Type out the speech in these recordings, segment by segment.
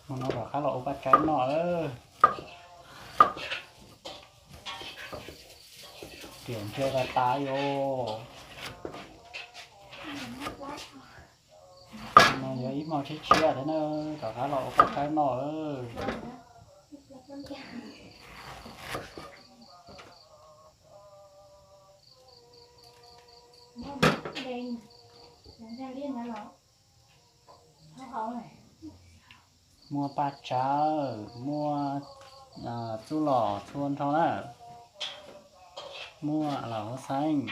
Hmo no rov qab los ua paj tsawb noj. Riam ntsia tas tas yos. No yog ib hmo tshiab tshiab thiab na, rov qab los ua paj tsawb noj. Muaj paj tsawb, muaj txuj lom txhua nrho na. Muaj los huab xeeb.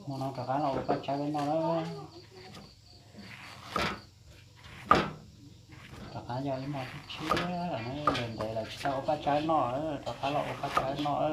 Hmo no rov qab los ua paj tsawb peb noj lawm. Rov qab yog ib hmo tshiab lawm na, ntev ntev lawm tsis tau ua paj tsawb noj, rov qab los ua paj tsawb noj.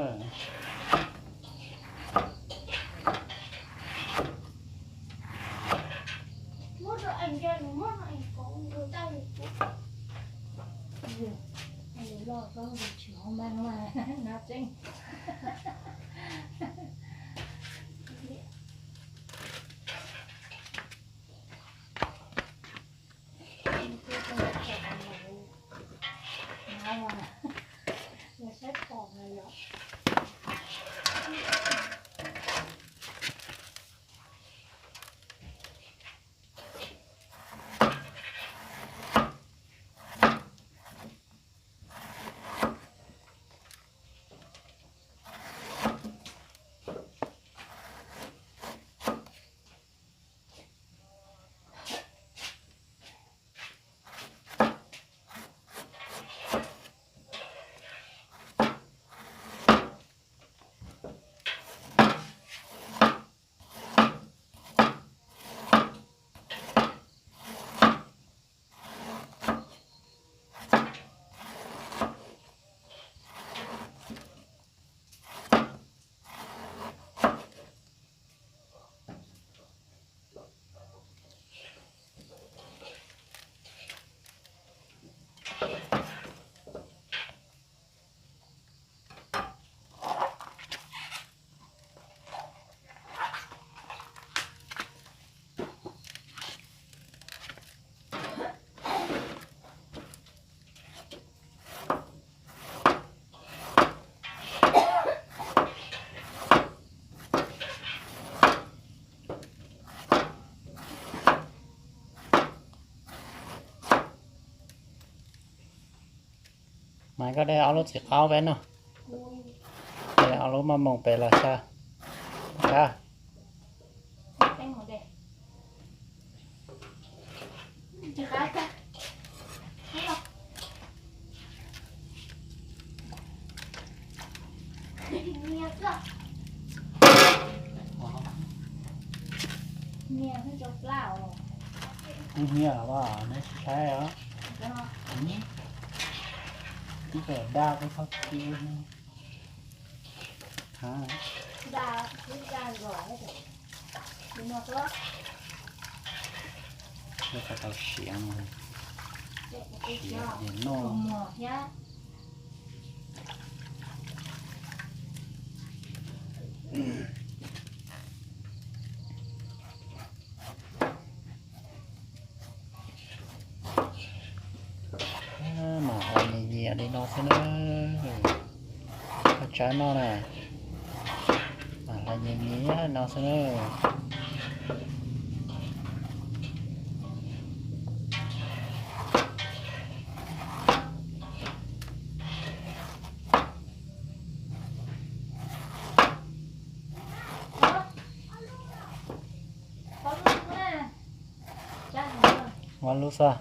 Mas koj de ob lub txiv qaub peb noj. De ob lub maj moos pem los xyaw. Kab. Hnyiab os, neb saib os. Ib txawm daj peb txhob kiv. Tau siav, siav es noj. Mas hlais nyias nyias li no xwb na. Paj tsawb noj na, mas hlais nyias nyias no xwb na. Ob lub xwb.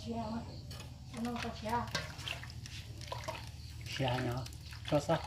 Siav nyob tso xwb.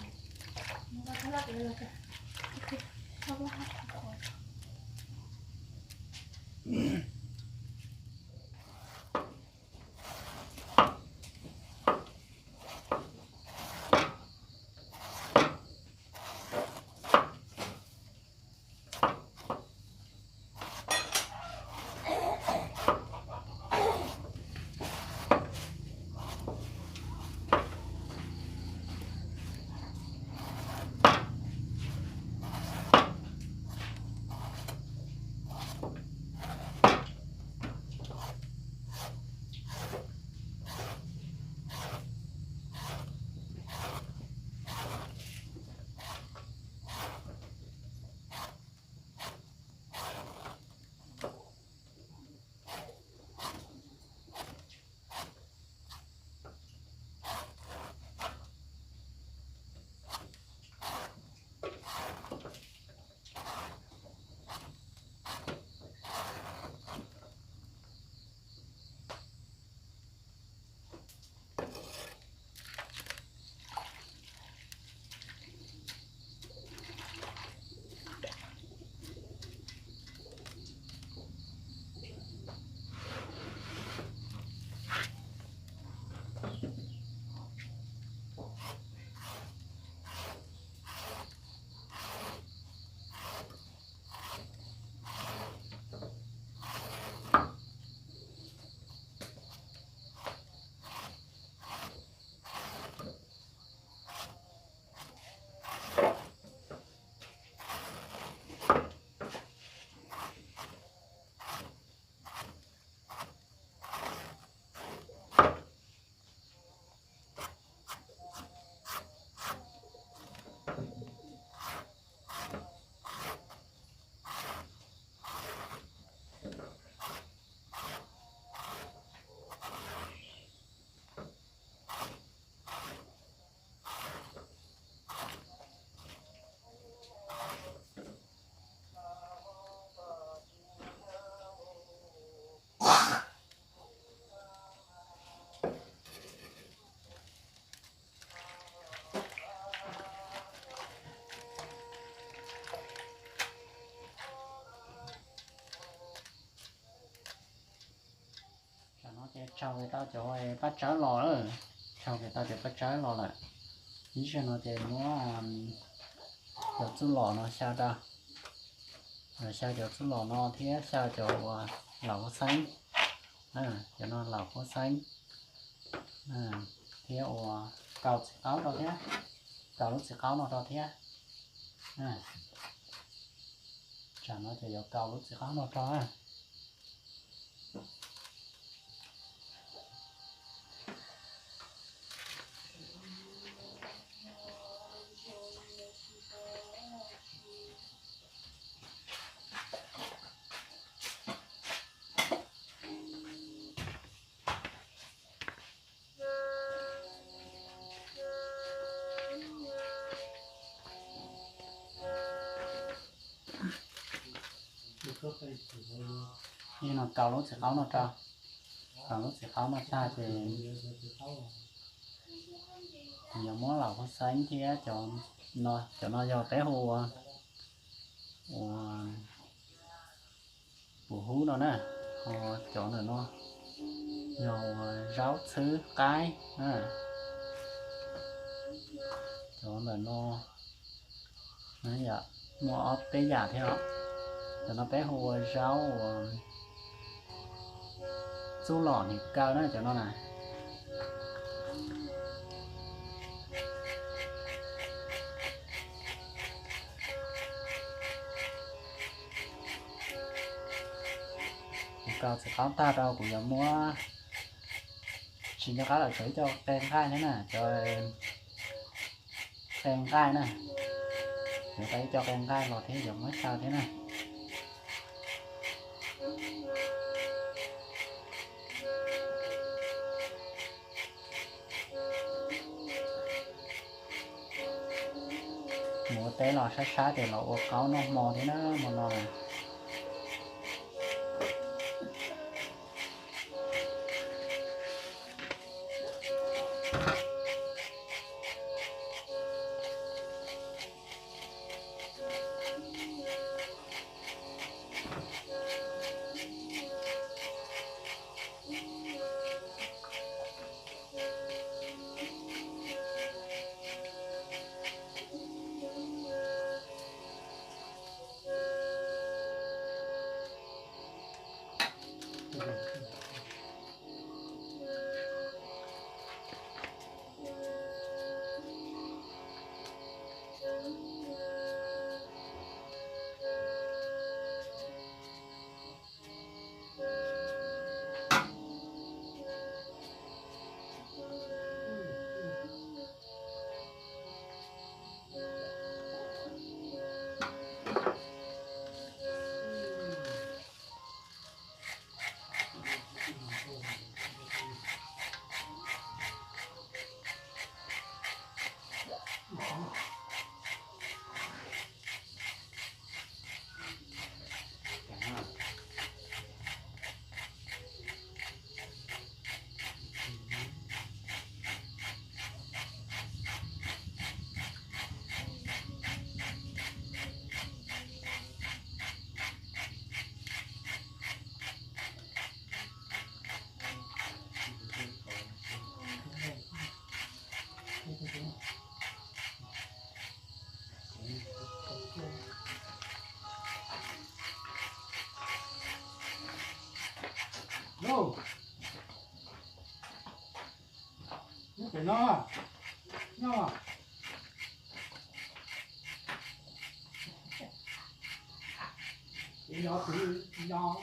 Tam no ces tsaug tau cov paj tsawb los lawm, tsaug tau cov paj tsawb los lawm. Ib zaug no ces muab cov txuj lom no xyaw rau, xyaw cov txuj lom no thiab xyaw cov uas laum huab xeeb, cov no laum huab xeeb, thiab uas kaus txiv qaub rau thiab, kaus lub txiv qaub no rau thiab. Tsam no ces yuav kaus lub txiv qaub no rau. Ib no kaus lub txiv qaub no rau, kaus lub txiv qaub no tag ces yuav muab laum huab xeeb thiab cov no, cov no yog peb hu ua, ua puv hub no na, ho cov ntawm no yog uas zaub txhwb qaib na. Cov ntawm no muaj ob peb yam thiab os. Cov no peb hu ua zaub uas txuj lom hniav kaw na cov no na. Kuv kaus txiv qaub tag rau kuv yuav muab, tsis nco qab lawm, tsuas ib co qe nqaij thiab na, cov qe nqaij na, yuav tau ib co qe nqaij los thiab yuav muab xyaw thiab na. Mus ua teb los sab sab ces los ua qaub noj hmo thiab na hmo no na. Nyob pem no, nyob. Nyob twb nyob.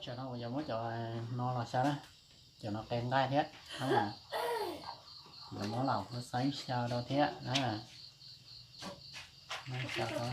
Tsam no kuv yuav muab cov no los xyaw na, cov no qe nqaij thiab, yuav muab los ua xeeb xyaw rau thiab na. Cov no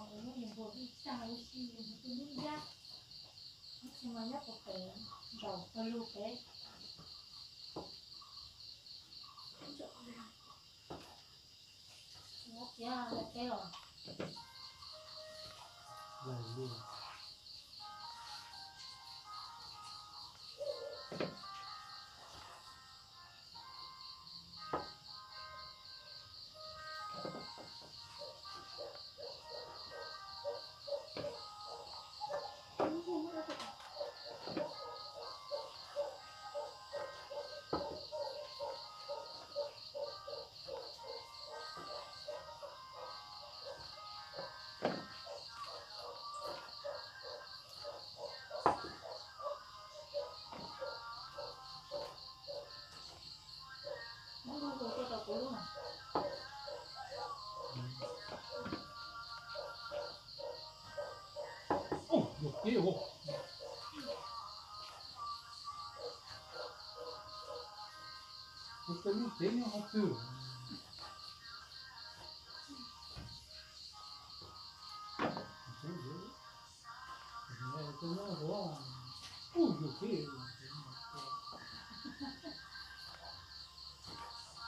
nws muaj yus npua vij tag ua si, yus tus nub yab, tab sis mas nyob puag pem nraum pawg lug pem. Tiav lawm peb os.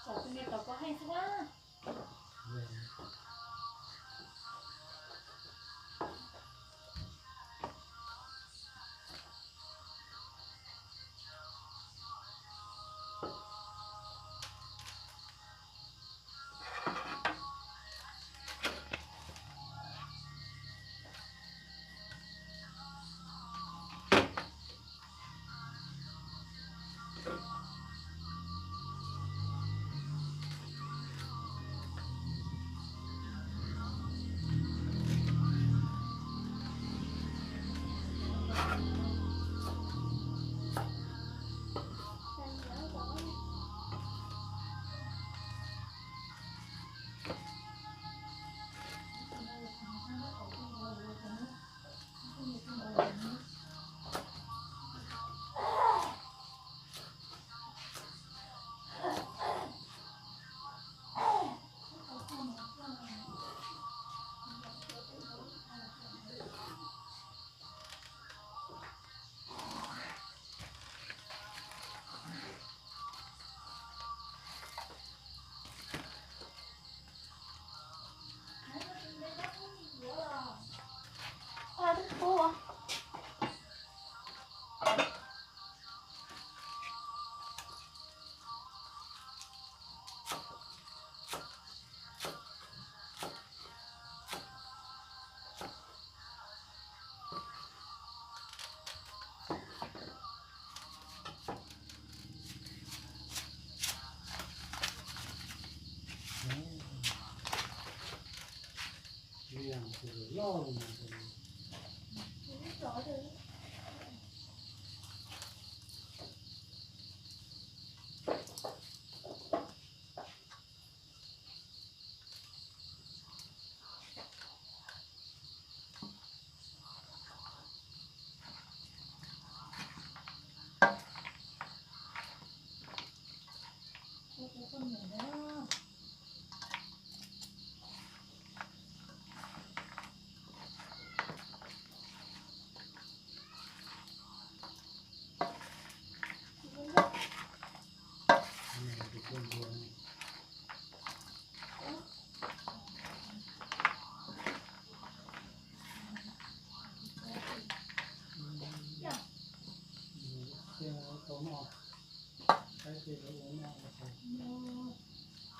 Tsam tus me tom koj heej xwb na.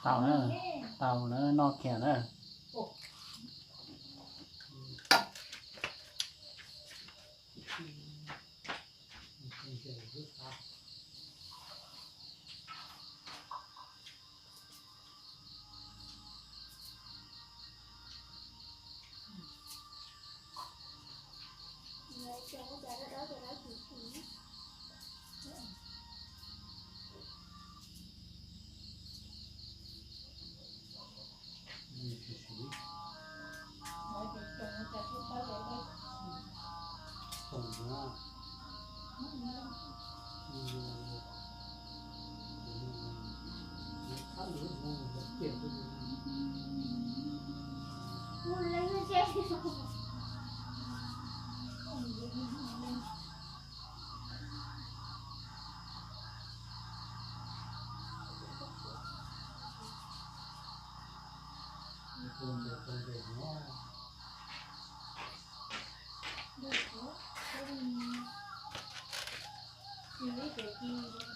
Tau na, tau na, noj kiag na.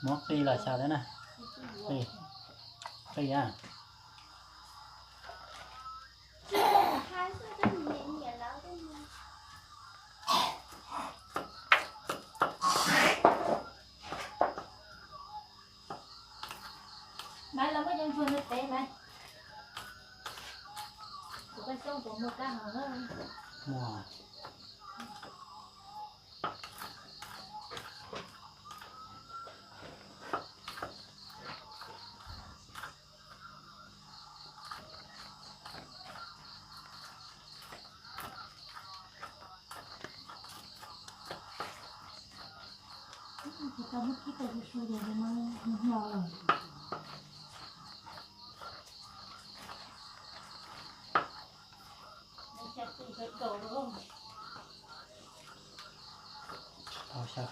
Muab qij los xyaw thiab na. Qij, qij a. Maiv, los muab cov ntsuag no tev Maiv. Kuv paj xyoob puas muaj kab hau na? Muaj. Tau muab kib tau su su ces nws hnyo lawm. Tau xyaw.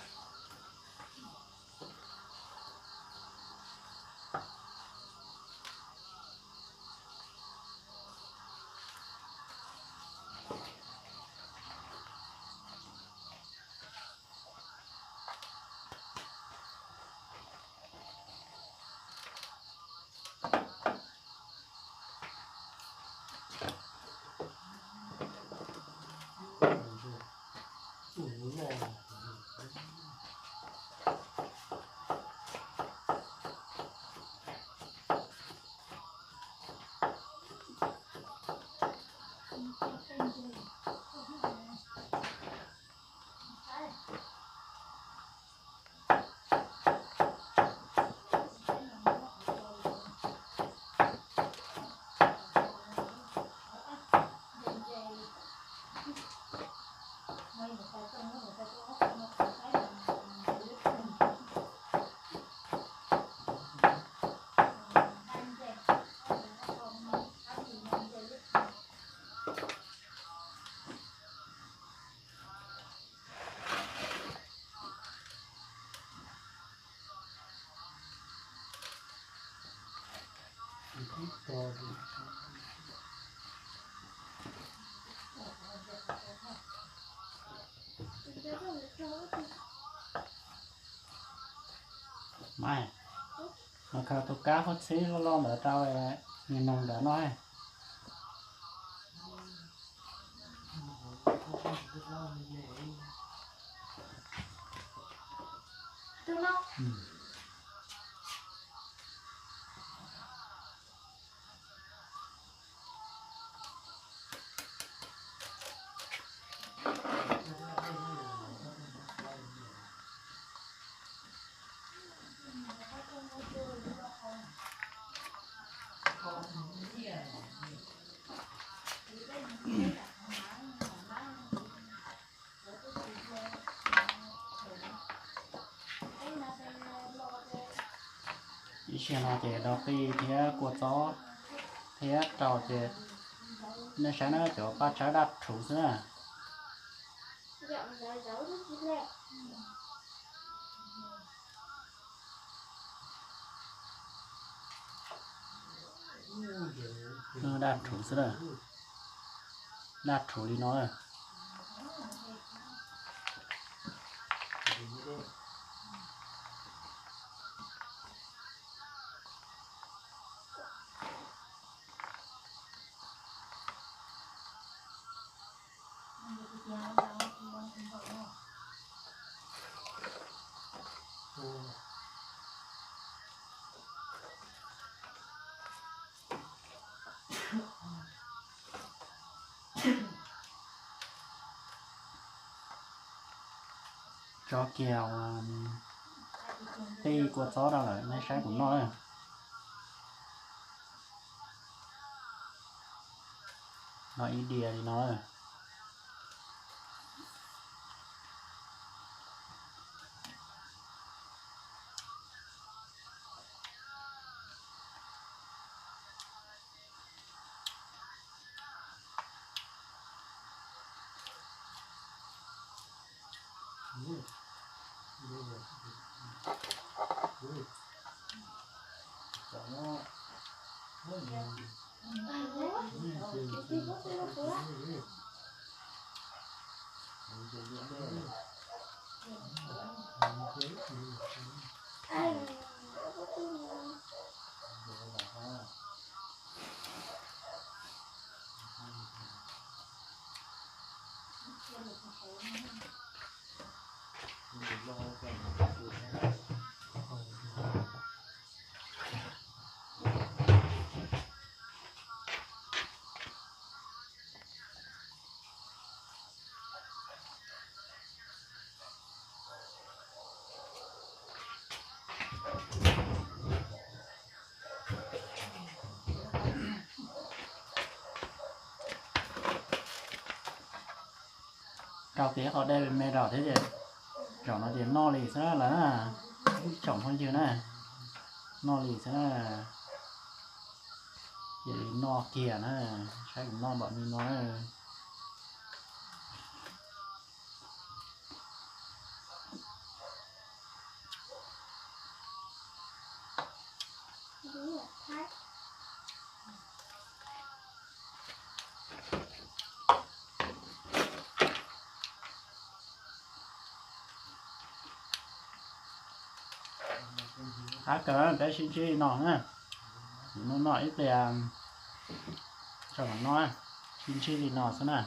Maiv, khaws tus kab huab txhib loj loj ntawd rau me noog ntawd noj. Yog no ces rau qij thiab kua txob thiab rau ces nej saib na, cov paj tsawb daj rhuv xwb na. Daj rhuv xwb na, daj rhuv li no. Tso kiag qij kua txob rau lawm nej saib kuv noj. No ib diav li no. Rau kiag qhov dej me me rau thiab ces zaum no ces noj li xwb lawm na, ib tsoom phooj ywg na, noj li xwb na. Cia li noj kiag na, saib kuv noj npaum li no na. Qab kawg, peb sib ntsib li no na. Noj noj ib pliag tso mam noj, sib ntsib li no xwb na.